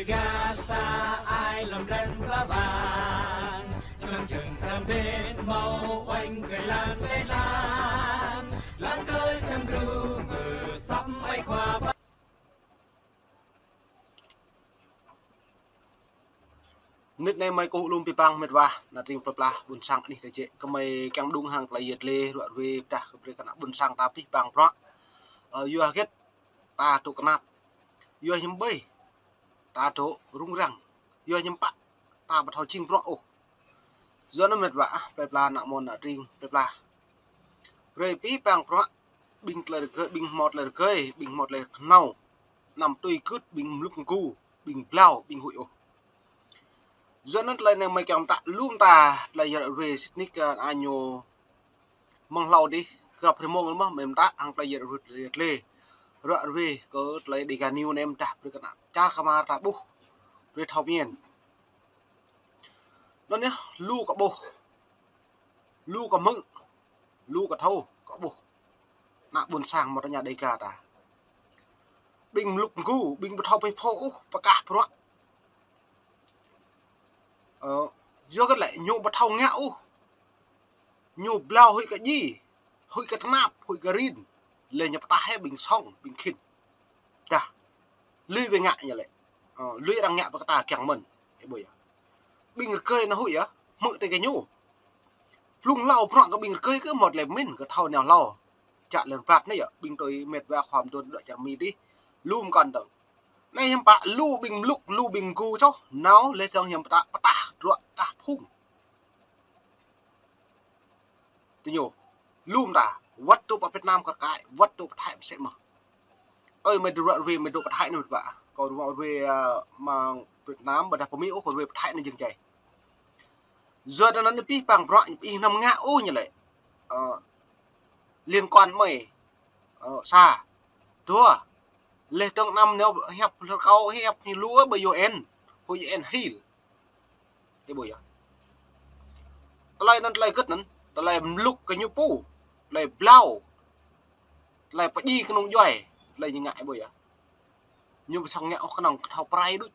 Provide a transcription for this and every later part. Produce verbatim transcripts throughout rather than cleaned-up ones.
Gah sa ai lăm ran pla bang, čơnăng čơng pram bên hmâo oanh kơ lăng lĕ lăng, lăng kơ čăm gru ngơ săp mai khua ba. Mơnit anai mơi kơkuh lŏm abih bang mĕt wa, ană tring plơi pla ƀôn sang anih tơjĕ, kơmơi kiăng mơđung hăng tơlơi yet lĕ ruă ruê pơdah kơ brơi kơ ană ƀôn sang ta abih bang bruă. Ơ, yua hơget ta tŭ kơnap, yua hiư̆m ƀơi ta dŏ rŭng răng, yua hiư̆m pă ta ƀu thâo jing bruă ôh. Yua anŭn mĕt wa ah, plơi pla ană mơ̆n ană tring plơi pla. Brơi abih bang bruă, ƀing tơlơi rơgơi, ƀing hmâo tơlơi rơgơi, ƀing hmâo tơlơi kơhnâo. Anăm tui gưt ƀing mlŭk mgu, ƀing blao, ƀing huĭ ôh. Yua anŭn tơlơi anai mơi kiăng pơtă lŏm ta, tơlơi yăl rơwe sĭt nik kơ añô mơ̆ng hlâo dih, grăp hrơi mông mơ̆n mơh mơi pơtă hăng tơlơi yăl rơwe, tơlơi yăl rơwe. Ruă rơwe kơ tơlơi Dega News anai mơdah brơi kơ ană čar kơmar ta ƀuh, brơi thâo mơ̆n. Anŭn yơh, lu kơ ƀuh, lu kơ hmư̆, lu kơ thâo, kơ ƀuh. Ană ƀôn sang mơ̆ tơña Dega ta. Ƀing mlŭk mgu, ƀing ƀu thâo pơhiăp ôh, pơkah bruă. Ơ, yua hơget lĕ, ñu ƀu thâo ngă ôh. Ñu blao huĭ kơ djai, huĭ kơ tơnap, huĭ kơ rin. Lĕ ñu pơtah hĕ ƀing sŏng, ƀing khĭn. Dah. Lui wai ngă ñu lĕ. Ơ, lui arăng ngă pơkơta kiăng mơ̆n. Ih ƀuh yơh. Ƀing rơgơi anai huĭ yơh, hmư̆ tui kơ ñu. Blung hlâo bruă kơ ƀing rơgơi kơ hmâo tơlơi pơmĭn kơ thâo nao hlâo. Čă lĕ rơbat anai yơh, ƀing tui mĕt wa khua mơduôn dŏ čar Mi dih. Lŏm kăn dơ̆ng. Anai hiư̆m pă lu ƀing mlŭk, lu ƀing mgu soh, nao lĕ dơ̆ng hiư̆m pơtă, pơtah, ruă, pơtah phung. Tui ñu, lŏm ta, wơ̆t tŭ pơ Việt Nam kar kaĭ, wơ̆t tŭ pơ Thái mơsĕ mơh. Ơi, mơi dŏ ruă rơwe, mơi dŏ pơ Thái anŭn mĕt wa. Kâo ruă rơwe, ơ, mơ̆ng Việt Nam, ƀôdah pơ Mi ôh, kâo rơwe pơ Thái anŭn jing jai. Yua anŭn abih bang bruă, ih anăm ngă ôh ñu lĕ. Ơ, liên quan mơi. Ơ, sa. Dua. Lĕ dơ̆ng anăm nao hiăp rơkâo, hiăp hil lu ƀơi U N. Huĭ U N hil. Ih ƀuh yơh. Tơlơi anŭn tơlơi hơget anŭn, tơlơi mlŭk kơ ñu pô, tơlơi blao, tơlơi pơdjai kơnung djuai, tơlơi ñu ngă ih ƀuh yơh. Ñu ƀu sŏng ngă ôh kơnơ̆ng kơ thâo pơrai đôč.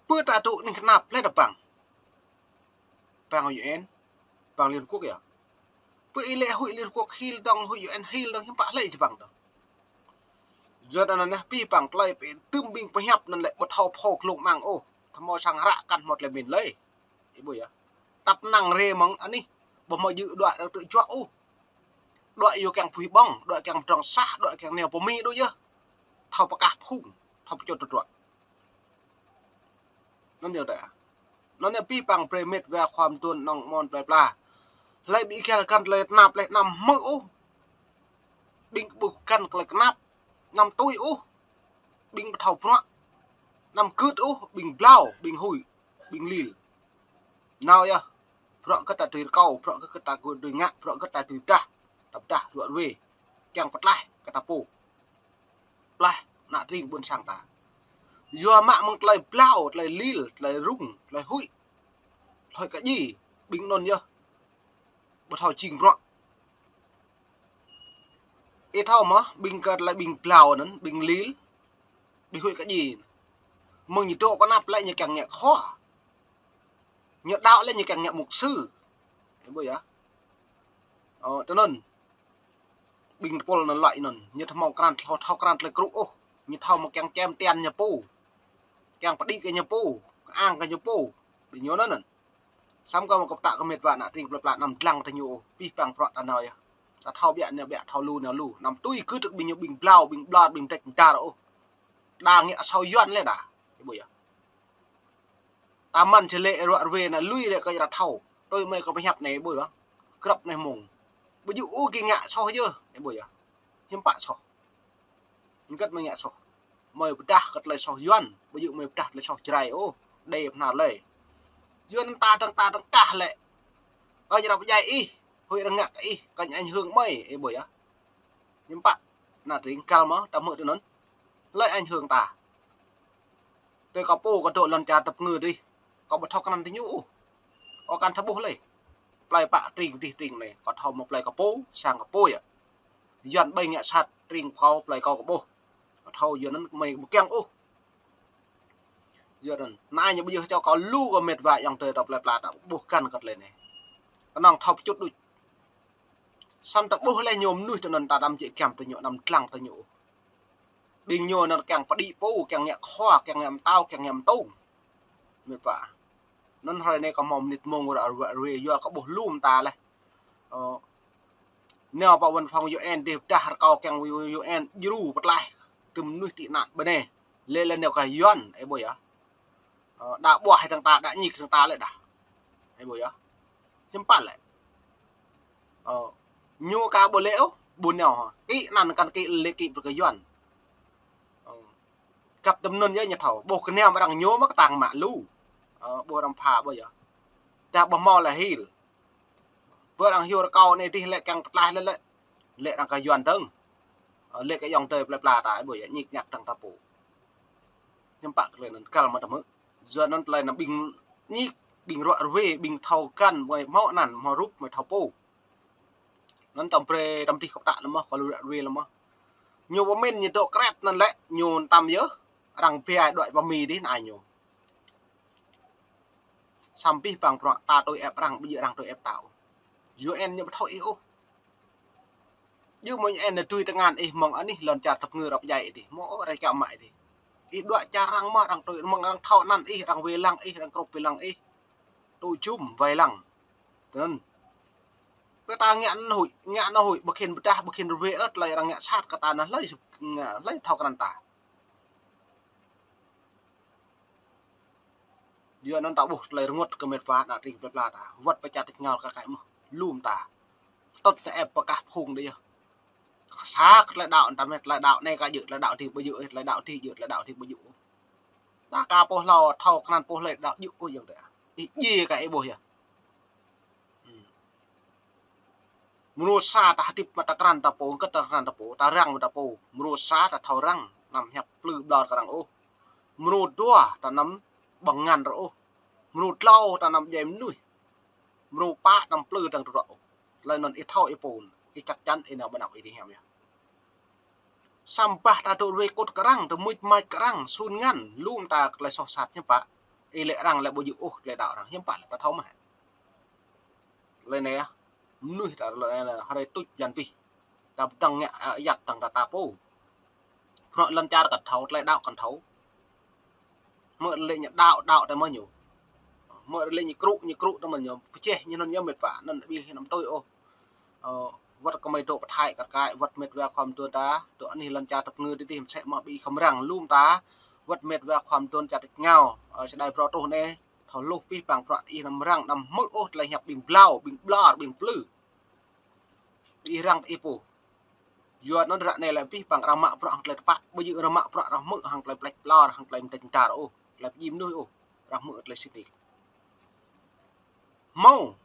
Pơ ta tŭ anih kơnap lĕ ta bang. Bang U N, bang Liên Quốc yơh. Pơ ih lĕ huĭ Liên Quốc hil dơ̆ng, huĭ U N hil dơ̆ng, hiư̆m pă lĕ ih či bang dơ̆ng. Yua anŭn anai abih bang tơlơi pơtưm ƀing pơhiăp anŭn lĕ ƀu thâo pho glông amăng ôh. Thâo hmâo sang hră kăn hmâo tơlơi pơmĭn lơi. Ih ƀuh yơh. Tăp năng rê mơ̆ng anih, ƀu hmâo djơ̆ đuaĭ arăng tŭ juă ôh. Đuaĭ yua kiăng pui ƀơ̆ng, đuaĭ kiăng pơdrŏng sah, đuaĭ kiăng nao pơ Mi đôč yơh. Thâo pơkah phung, thâo pơčut tơdruă. Anŭn yơh ta. Anŭn yơh abih bang brơi mĕt wa khua mơduôn anŏ mơ̆n plơi pla. Hlơi ƀu găl găn tơlơi tơnap lĕ anăm hmư̆ ôh. Ƀing ƀu găn tơlơi kơnap, anăm tui ôh. Ƀing ƀu thâo bruă, anăm gưt ôh, ƀing blao, ƀing huĭ, ƀing lil. Nao yơh, bruă hơget ta dưi rơkâo, bruă hơget ta dưi ngă, bruă hơget ta dưi pơdah, ta pơdah ruă rơwe. Kiăng pơtlaih kơ ta pô. Pơtlaih ană tring ƀôn sang ta. Yua mă mơ̆ng tơlơi blao, tơlơi lil, tơlơi rŭng, tơlơi huĭ, tơlơi kơ djai, ƀing anŭn yơh ƀu thâo jing bruă. Ih thâo mơ̆, ƀing kơ tơlơi ƀing blao anŭn, ƀing lil, ƀing huĭ kơ djai. Mơ̆ng ñu dŏ pơ anăp lĕ ñu kiăng ngă khua. Ñu đaŏ lĕ ñu kiăng ngă mục sư. Ih ƀuh yơh. Ơ, tui anŭn. Ƀing tơpul anŭn lăi anŭn, ñu thâo mơ̆ng krăn, thâo, thâo krăn tơlơi krŭ ôh. Ñu thâo mơ̆ kiăng čem tian ñu pô. Kiăng pơđĭ kơ ñu pô, kơ ang kơ ñu pô. Ƀing ñu anŭn anŭn. Samơ̆ kâo mơ̆ kơ pơtă kơ mĕt wa ană tring plơi pla anăm dlăng tơ ñu ôh. Abih bang bruă ta nao yơh. Ta thâo ƀiă nao ƀiă, thâo lu nao lu. Anăm tui gưt ƀing ñu ƀing blao, ƀing ƀlŏr, ƀing dĕč mơdar ôh. Đa ngă asâo Yuan lĕ đa. Ih ƀuh yơh. Ta mơ̆n či lĕ ruă rơwe anai lui lĕ kơ ih ră thâo. Tui mơi kơ pơhiăp anai ih ƀuh yơh. Grăp anai mơ̆ng. Ƀu djơ̆ ôh gih ngă soh yơh. Ih ƀuh yơh. Hiư̆m pă soh. Hơget mơi ngă soh. Mơi pơdah kơ tơlơi soh Yuan. Ƀu djơ̆ mơi pơdah tơlơi soh Jrai ôh. Đe pơhnar lơi. Yuan ta dơ̆ng ta dơ̆ng kah lĕ. Kơ ih ră pơdjai ih. Huĭ arăng ngă kơ ih. Kơ ñu ảnh hưởng mơi. Ih ƀuh yơh. Hiư̆m pă. Ană tring găl mơ̆ ta hmư̆ tui anŭn. Hlơi ảnh hưởng ta. Tui kâo pô kâo dŏ lŏn čar tơpơngư dih. Kâo ƀu thâo krăn tơ ñu ôh. Kâo kăn thâo ƀuh lơi. Plơi pă tring dih tring anai. Kâo thâo mơ̆ plơi kâo pô, sang kâo pô yơh. Yuan ƀơi ngă sat tring kâo plơi kâo kơ ƀuh. Kâo thâo yua anŭn mơi ƀu kiăng ôh. Yua anŭn, anai ñu ƀu djơ̆ čô kâo lu kơ met wa ayŏng adơi ta plơi pla ta ƀuh găn kơ tơlơi anai. Kơnơ̆ng thâo pơčut đôč. Samơ̆ ta ƀuh lĕ ñu mơnuih tơ anŭn ta đăm jĕ giăm tơ ñu, đăm lăng tơ ñu. Ƀing ñu anŭn kiăng pơđĭ pô, kiăng ngă khua, kiăng ngă mơtao, kiăng ngă mơtông. Met wa. Anŭn hrơi anai kâo hmâo mơnit mông ră ruă ruê yua kâo ƀuh lu mơta leh. Ơ, nao pơ văn phòng U N dih pơdah rơkâo kiăng U N djru pơtlaih tơm mơnuih tị nạn ƀơi anai. Lĕ lĕ nao kơ Yuan, ih ƀuh yơh. Ơ, đa ƀuah hăng ta, đa ñik hăng ta lĕ đa. Ih ƀuh yơh. Hiư̆m pă lĕ. Ơ, ñu ka ƀu lĕ ôh, ƀu nao hă. Kĭ anăn kăn kĭ lĕ kĭ brơi kơ Yuan. Ơ, găp tơm anŭn yơh ñu thâo. Ƀuh kơ anai mă arăng ñu mă kơtang mă lu. Ơ, ƀuh arăng pha ƀuh yơh. Tơdah ƀuh hmâo lĕ hil. Ƀơi arăng hyu rơkâo anai dih lĕ kiăng pơtlaih lĕ lĕ. Lĕ arăng kơ Yuan dơ̆ng. Ơ, lĕ kơ ayŏng adơi plơi pla ta, ih ƀuh yơh, ñik ñak dơ̆ng ta pô. Hiư̆m pă tơlơi anŭn kăl mă ta hmư̆. Yua anŭn tơlơi anŭn ƀing ñik, ƀing ruă ruê, ƀing thâo găn, mơi hmâo anăn, hmâo rup, mơi thâo pô. Anŭn tơm brơi tơm dih kơp tă lăm mơ̆, kơ lu ruă ruê lăm mơ̆. Ñu pơmĭn ñu dŏ krep anŭn lĕ, ñu tăm yơh, arăng biă đuaĭ pơ Mi dih anai ñu. Samơ̆ abih bang bruă ta tui ĕp arăng, ƀu djơ̆ arăng tui ĕp ta ôh. U N ñu ƀu thâo ih ôh. Djơ̆ mơ̆ng U N ñu tui tơngan ih mơ̆ng anih lŏn čar tơpơngư rŏp djai ih dih. Mơ̆ ôh rai kiaŏ mă ih dih. Ih đuaĭ čar arăng mơ̆ arăng tui, mơ̆ng arăng thâo anăn ih, arăng wai lăng ih, arăng krŭp wai lăng ih. Tŭ jum wai lăng. Tơnăn. Pơ ta ngă anŭn huĭ, ngă anŭn huĭ, ƀu khĭn pơdah, ƀu khĭn rơwe ơh, tơlơi arăng ngă sat kơ ta anŭn hlơi, hlơi thâo krăn ta. Yua anŭn ta ƀuh tơlơi rơngot kơ met wa ană tring plơi pla ta. Wơ̆t pơ čar tač rơngiao kơ kaĭ mơ̆. Lu mơta. Tŭt tơ ĕp pơkah phung đơi yơh. Sa kơ tơlơi đaŏ ta mĕt, tơlơi đaŏ anai ka djơ̆, tơlơi đaŏ dih ƀu djơ̆, tơlơi đaŏ dih djơ̆, tơlơi đaŏ dih ƀu djơ̆. Ta ka pô hlâo, thâo krăn pô hlơi đaŏ djơ̆ ôh ayŏng adơi. Ih djai ka ih ƀuh yơh. Mrô sa ta hơdip mă ta krăn ta pô, kơ̆t ta krăn ta pô, ta răng mă ta pô. Mrô sa ta thâo răng, anăm hiăp plư ƀlŏr kơ arăng ôh. Mrô dua ta anăm ƀơ̆ng ngăn arăng ôh. Mrô tlâo ta anăm djai mơnuih. Mrô pă anăm plư dơ̆ng tơdruă ôh. Tơlơi anŭn ih thâo ih pô, ih čăk čăn ih nao ƀơi anăp ih dih hiam yơh. Samơ̆ ta dŏ ruai kŭt kơ arăng, dŏ mŭč mač kơ arăng, sun ngăn, lu mơta tơlơi soh sat hiư̆m pă. Ih lĕ arăng lĕ ƀu djơ̆ ôh tơlơi đaŏ arăng, hiư̆m pă lĕ ta thâo mơ̆ hă. Tơlơi anai yơh, mơnuih ta tơlơi anai lĕ hrơi tuč blan abih. Ta pơdơ̆ng ngă ayăt dơ̆ng ta ta pô. Bruă lŏn čar kăn thâo, tơlơi đaŏ kăn thâo. Mơ̆ lĕ ñu đaŏ, đaŏ tơ mơ̆ ñu. Mơ̆ lĕ ñu krŭ, ñu krŭ tơ mơ̆ ñu. Pơjeh ñu anŭn yơh met wa, anŭn ƀu hơnăm tui ôh. Ơ, wơ̆t kơ mơi dŏ pơ Thái kar kaĭ, wơ̆t met wa khua mơduôn ta, dŏ anih lŏn čar tơpơngư dih dih mơsĕ mơ̆ ƀu khŏm răng lu mơta, wơ̆t met wa khua mơduôn čar tač rơngiao, ơ, čơđai brâo truh anai, thâo hluh abih bang bruă ih anăm răng, anăm hmư̆ ôh tơlơi hiăp ƀing blâo, ƀing ƀlŏr, ƀing plư. Ih răng ih pô. Yua anŭn ră anai lĕ abih bang arăng mă bruă hăng tơlơi tơpă, ƀu djơ̆ arăng mă bruă arăng hmư̆ hăng tơlơi plĕč ƀlŏr, hăng tơlơi mơdĕč mơdar ôh, tơlơi pơdjai mơnuih ôh, arăng hmư̆ tơlơi sĭt nik. Hmâo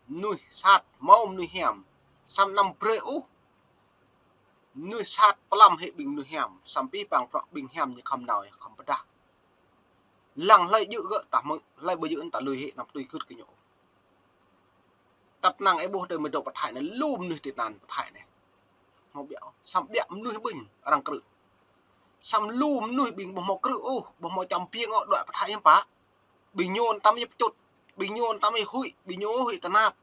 mơnuih sat, hmâo mơnuih hiam, samơ̆ anăm brơi ôh mơnuih sat pơlăm hĭ ƀing mơnuih hiam, samơ̆ abih bang bruă ƀing hiam ñu khŏm nao, khŏm pơdah. Lăng hlơi djơ̆ gơ̆ ta hmư̆, hlơi ƀu djơ̆ ta lui hĭ, anăm tui gưt kơ ñu. Tăp năng ih ƀuh tơ mơi dŏ pơ Thái anai, lu mơnuih tị nạn pơ Thái anai. Hmâo ƀiă, samơ̆ ƀiă mơnuih ƀing arăng krư̆. Samơ̆ lu mơnuih ƀing ƀu hmâo krư̆ ôh, ƀu hmâo čăm piêng ôh, đuaĭ pơ Thái hiư̆m pă. Ƀing ñu anăm tăm yơh pơčut, ƀing ñu anăm tăm yơh huĭ, ƀing ñu huĭ tơnap.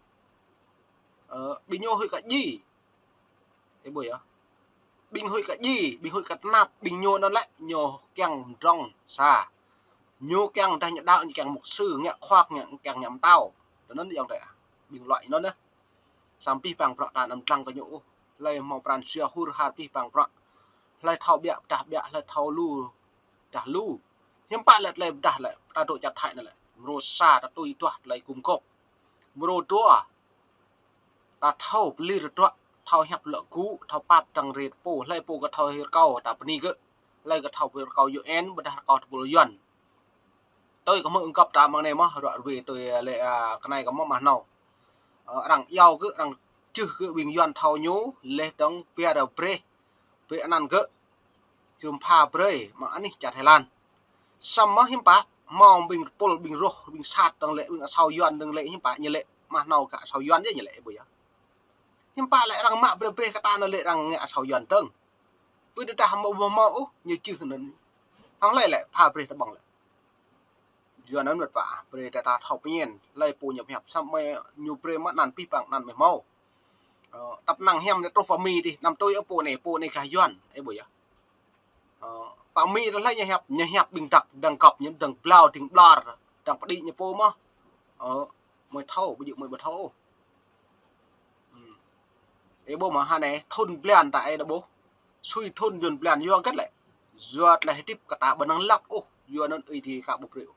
Ơ, ƀing ñu huĭ kơ djai. Ih ƀuh yơh. Ƀing huĭ kơ djai, ƀing huĭ kơ tơnap, ƀing ñu anŭn lĕ, ñu kiăng mdrŏng sa. Ñu kiăng dah ñu đaŏ, ñu kiăng mục sư, ngă khua, ngă, kiăng ngă mơtao. Tơ anŭn ayŏng adơi ah. Ƀing luă anŭn yơh. Samơ̆ abih bang bruă ta anăm dlăng kơ ñu ôh. Hlơi hmâo pran jua hur har abih bang bruă. Hlơi thâo ƀiă pơdah ƀiă, hlơi thâo lu pơdah lu. Hiư̆m pă lĕ tơlơi pơdah lĕ, ta dŏ čar Thái anai lĕ. Mrô sa ta tui duah tơlơi gum gôp. Mrô dua, ta thâo pơlir tơdruă, thâo hiăp lŏ gŭ, thâo pap dơ̆ng rai pô, hlơi pô kơ thâo rơkâo ta bơni gơ̆. Hlơi kơ thâo rơkâo U N, ƀôdah rơkâo tơpul Yuan. Tui kơ hmư̆ ung kŏp ta mơ̆ng anai mơ̆, ruă ruê tui lĕ, a, kơ anai kơ mơ̆ mah nao. Ơ, arăng iâu gơ̆, arăng čưh gơ̆ ƀing Yuan thâo ñu, leh dơ̆ng pia rơ breh, breh anăn gơ̆. Čum pha brơi, mă anih čar Thái Lan. Samơ̆ hiư̆m pă, hmâo ƀing tơpul, ƀing roh, ƀing sat dơ̆ng lĕ, ƀing asâo Yuan dơ̆ng lĕ, hiư̆m pă ñu lĕ, mah nao kơ asâo Yuan yơh ñu lĕ, ih ƀuh yơh. Hiư̆m pă lĕ arăng mă brơi breh kơ ta anŭn lĕ arăng ngă asâo Yuan dơ̆ng. Pơ tơdah hmâo ƀu hmâo ôh, ñu čưh anŭn. Hăng hlơi lĕ, pha breh tơƀơ̆ng lĕ. Yua anŭn mĕt wa, brơi ta thâo pơñen, hlơi pô ñu pơhiăp, samơ̆ ñu brơi mă anăn pih păng anăn mơ̆ hmâo. Ơ, tăp năng hiam truh pơ Mi dih, anăm tui ôh pô anai, pô anai gah Yuan, ơ ƀu yơh. Ơ, pơ Mi dih hlơi ñu hiăp, ñu hiăp ƀing dăk, dăng gŏp ñu, dăng blao, dăng blar, dăng pơđĭ ñu pô mơ̆n. Ơ, mơi thâo, ƀu djơ̆ mơi ƀu thâo ôh. Ơ, ƀuh mơ̆ hơnai, thŭn blan ta ơi đa ƀuh. Sui thŭn yŭn blan yua hơget lĕ. Yua tơlơi hơdip kơ ta ƀu năng lăp ôh, yua anŭn Ơi Adai ka ƀu brơi ôh.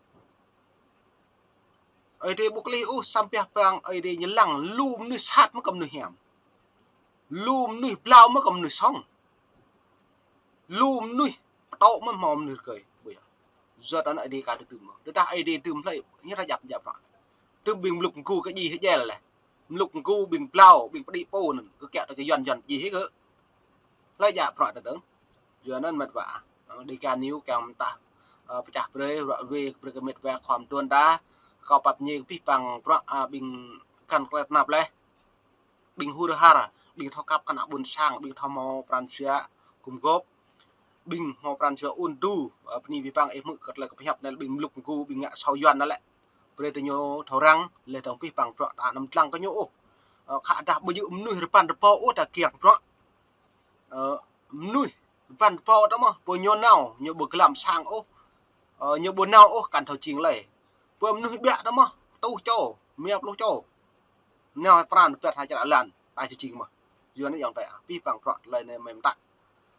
Ơi Adai ƀu klih ôh, samơ̆ pih păng Ơi Adai ñu lăng lu mơnuih sat mơ̆ kơ mơnuih hiam. Lu mơnuih blao mơ̆ kơ mơnuih sŏng. Lu mơnuih pơtô mơ̆ hmâo mơnuih rơgơi. Ƀu yơh. Yua anŭn Ơi Adai ka tơtưm mơ̆n. Tơdah Ơi Adai tơtưm hlơi, ñu ta djăp djăp ră. Tơtưm ƀing mlŭk mơgu kơ djai hơjel leh. Mlŭk mơgu ƀing blao, ƀing pơđĭ pô anŭn, kơ kiăng tơ kơ Yuan Yuan djai hĭ kơ. Hlơi djăp ră tơdơ̆ng. Yua anŭn mĕt wa. Ơ, Dega News kiăng mơtah, ơ, pơčah brơi, ră ruai brơi kơ mĕt wa khŏm tuan đa. Kâo pap ñe kơ pih păng bruă, ơ, ƀing kăn klet năp leh. Ƀing hur har, ƀing thâo kăp kơ ană ƀôn sang, ƀing thâo hmâo pran jua gum gôp, ƀing hmâo pran jua ŭn tŭ, ơ, bơni pih păng ih hmư̆ kơ tơlơi kâo pơhiăp anai ƀing mlŭk mơgu ƀing ngă asâo Yuan anŭn lĕ. Brơi tơ ñu thâo răng, leh dơ̆ng pih păng bruă ta anăm lăng kơ ñu ôh. Ơ, khă dah ƀu djơ̆ mơnuih rơbăn rơbâo ôh ta kiăng bruă. Ơ, mơnuih rơbăn rơbâo ta mơ̆n, pô ñu nao, ñu ƀu glăm sang ôh. Ơ, ñu ƀu nao ôh kăn thâo jing lơi. Pô mơnuih ƀiă ta mơ̆n, rơtuh čô, rơma pluh čô. Nao pran pĕt ha čar lan, ta či jing mơ̆n. Yua anŭn yơh ta, pih păng bruă tơlơi anai mơ̆n ta.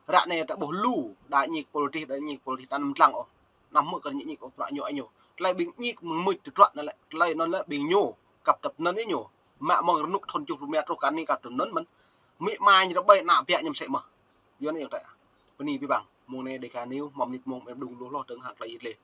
Ră anai ta ƀuh lu, đa ñik pôl dih, đa ñik pôl dih ta anăm lăng ôh. Anăm hmư̆ kơ ñik ñik ôh bruă ñu ơi ñu. Tơlơi ƀing ñik mơ̆ng mưč tơdruă anŭn lĕ, tơlơi anŭn lĕ ƀing ñu, kăp tăp anŭn ơi ñu. Mă mơ̆ng rơnŭk thŭn tơjuh pluh rơma truh kơ anai kăp tăp anŭn mơ̆n. Mĭ ama ñu rơbơi ană ƀiă ñu mơsĕ mơ̆n. Yua anŭn yơh ta. Bơni pih păng, mông anai Dega News, mơ̆ng mơnit mông em đung lu hloh dơ̆ng hăng tơlơi yit leh.